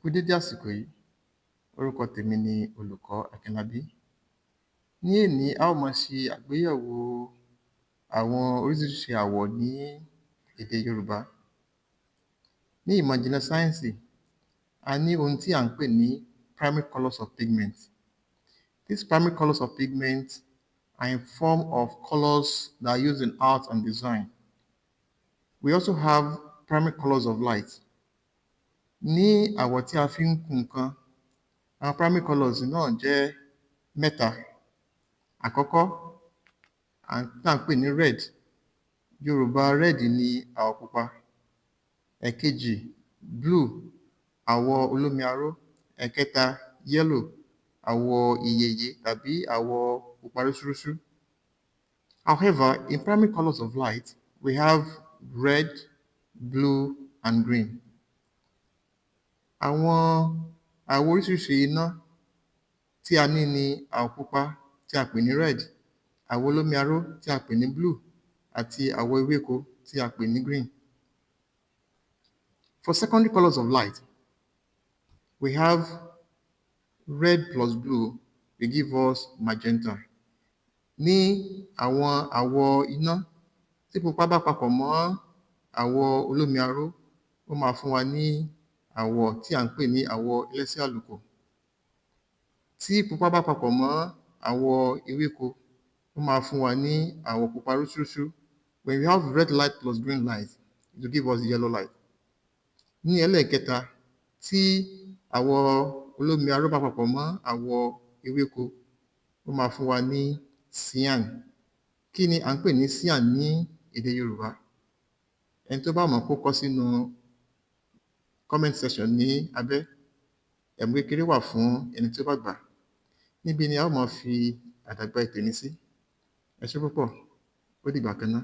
Kú dédé àsìkò yìí, orúkọ tèmi ni Olùkọ́ Akínlábí. Ní èní, a ó máa ṣe àgbéyẹ̀wò àwọn oríṣiríṣi àwọ̀ ní èdè Yorùbá. Ní ìmọ̀ ìjìnlẹ̀ sáyẹ́ǹsì, a ní ohun tí à ń pè ní primary colours of pigment. These primary colours of pigment are in form of colours that are used in art and design. We also have primary colours of light. Ní àwọ̀ tí a fi ń kun nǹkan, àwọn primary colours náà jẹ́ mẹ́ta. Àkọ́kọ́ tá ń pè ní red. Yorùbá red ni àwọ̀ pupa. Ẹ̀kejì, blue, àwọ̀ olómi aró. Ẹ̀kẹta, yellow, àwọ̀ ìyèyè tàbí àwọ̀ pupa rúsúrúsú. However, in primary colours of light, we have red, blue and green. Àwọn àwọ̀ oríṣiríṣi iná tí a ní ni àwọ̀ pupa tí a pè ní red, àwọ̀ olómi aró tí a pè ní blue àti àwọ̀ ewéko tí a pè ní green. For secondary colours of light, we have red plus blue will give us magenta. Ní àwọn àwọ̀ iná, tí pupa bá papọ̀ mọ́ àwọ̀ olómi aró, ó máa fún wa ní àwọ̀ tí à ń pè ní àwọ̀ ẹlẹ́sẹ̀ àlùkò. Tí pupa bá papọ̀ mọ́ àwọ̀ ewéko, ó máa fún wa ní àwọ̀ pupa rúsúrúsú. When you have red light plus green light, it will give us yellow light. Ní ẹlẹ́ẹ̀kẹta, tí àwọ̀ olómi aró bá papọ̀ mọ́ àwọ̀ ewéko, ó máa fún wa ní cyan. Kí ni à ń pè ní cyan ní èdè Yorùbá? Ẹni tó bá mọ̀ kó kọ sínú comment section ní abẹ́. Ẹ̀bùn kékeré wà fún ẹni tí ó bá gbà. Níbí ni a ó máa fi àdàgbá ètò ní sí. Ẹ ṣé púpọ̀, ó dìgbà kan ná.